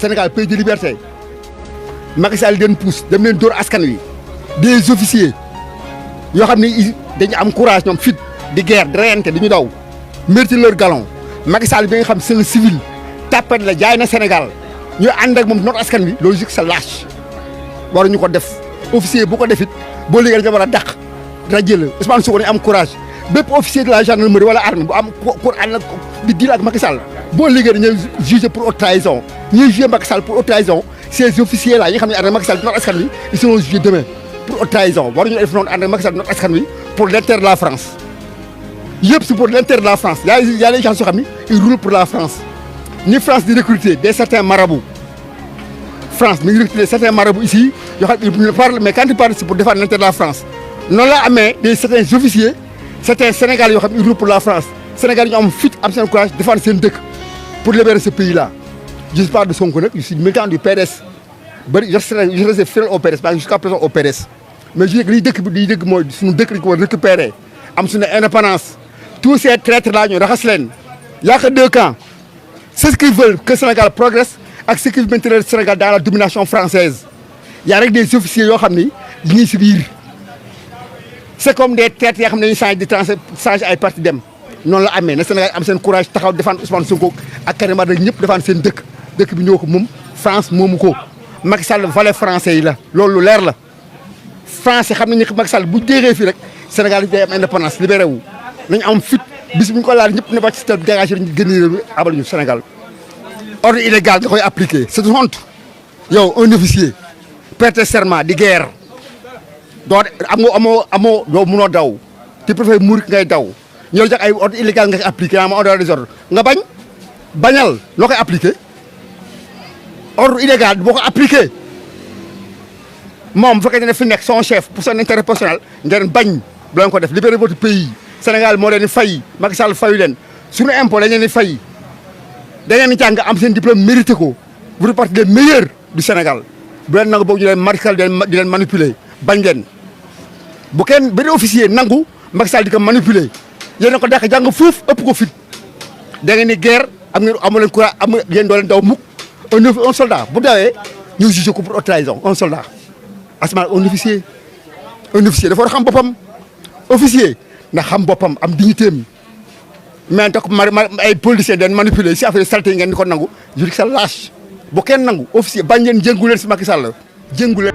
Sénégal pays de liberté Macky Sall leen pousse dem leen dóor askan wi des officiers yoo xam ne dañu am courage ñoom fit di guerre di reyante di ñu daw mérite leur galon Macky Sall bi nga xam c'est un civil tapet la jaay na Sénégal ñu ànd ak moom noot askan wi logique sa lâche waruñu ko def officier bu ko defit boo liggéey nga war a dàq rajo la Ousmane Sonko dañu am courage bépp officier de la gendarmerie wala armée bu am pour ànd ak di deal ak Macky Sall boo liggéey dañuy jugé pour haute trahison ñuy jugé Macky Sall pour haute trahison ces officiers là yi nga xam ne ànd ak Macky Sall noot askan wi ils seront jugés demain pour haute trahison waruñu def noonu ànd ak Macky Sall noot askan wi pour l'intérêt de la France yëpp c'est pour l'intérêt de la France y a des gens yoo xam ne ils roulent pour la France ni France di recruter des certains marabouts France mi ngi recruter certains marabouts ici yoo xam ne parle mais quand ils parlent c'est pour défendre l'intérêt de la France noonu la amee des certains officiers certains Sénégal yoo xam ne ils roulent pour la France Sénégal ñu am fit am seen courage défendre seen dëkk pour libérer ce pays là. Je ne suis pas de Sonko nag je suis militant du PDS bari je reste fidèle au PDS parce que jusqu'à présent au PDS mais je dis que liy dëkk bi liy dëgg mooy suñu dëkk dañu ko war récupérer am suñu indépendance tous ces traîtres là ñu raxas leen y a que deux camps c'est ce qu'ils veulent que Sénégal progresse ak ceux qui veulent maintenir le Sénégal dans la domination française y a rek des officiers yoo xam ni ñu ngi si biir c'est comme des traîtres yoo xam ne dañuy changer ay parti dem noonu la amee na Sénégal am seen courage taxaw défendre Ousmane Sonko ak Karim Wade ñëpp défendre seen dëkk bi ñoo ko moom France moomu ko Macky Sall valet français yi la loolu lu leer la français xam nañu Macky Sall bu jéexee fii rek Sénégal day am indépendance libéré wu nañu am fit bis bu ñu ko laal ñëpp ne ba ci système dégagé ñu génn réew mi abal ñu Sénégal ordre illégal nga koy appliqué c'est une honte yow un officier prêter serment di guerre doo amoo doo munoo daw tu préfères mourir ngay daw ñoo jox ay ordre illégal nga koy appliqué ma ordre des ordres nga bañal loo koy appliqué ordre illégal boo ko appliqué moom bu fekkee ne fi nekk son chef pour son intérêt personnel ngeen bañ bu leen ko def libérer votre pays Sénégal moo leen di fay Macky Sall fayu leen suñu impôt dañ leen di fay da ngeen di jàng am seen diplôme mérité ko vous faites partie des meilleurs du Sénégal bu leen nangu boobu ñu leen marqué di leen manipuler bañ leen bu kenn benn officier nangu Macky Sall di ko manipuler yéen a ko dàq jàng fuuf ëpp ko fit da ngeen di guerre amu leen courage yéen doo leen daw mukk un soldat bu dawee ñu jugé ko pour haute trahison un soldat asma un officier dafa war a xam boppam officier na xam boppam am dignité am mais tax ay politiciens dañ manipuler si affaire salté ngeen di ko nangu juridique sa lâche bu kenn nangu officier bañ leen jëngu leen si Macky Sall jëngu leen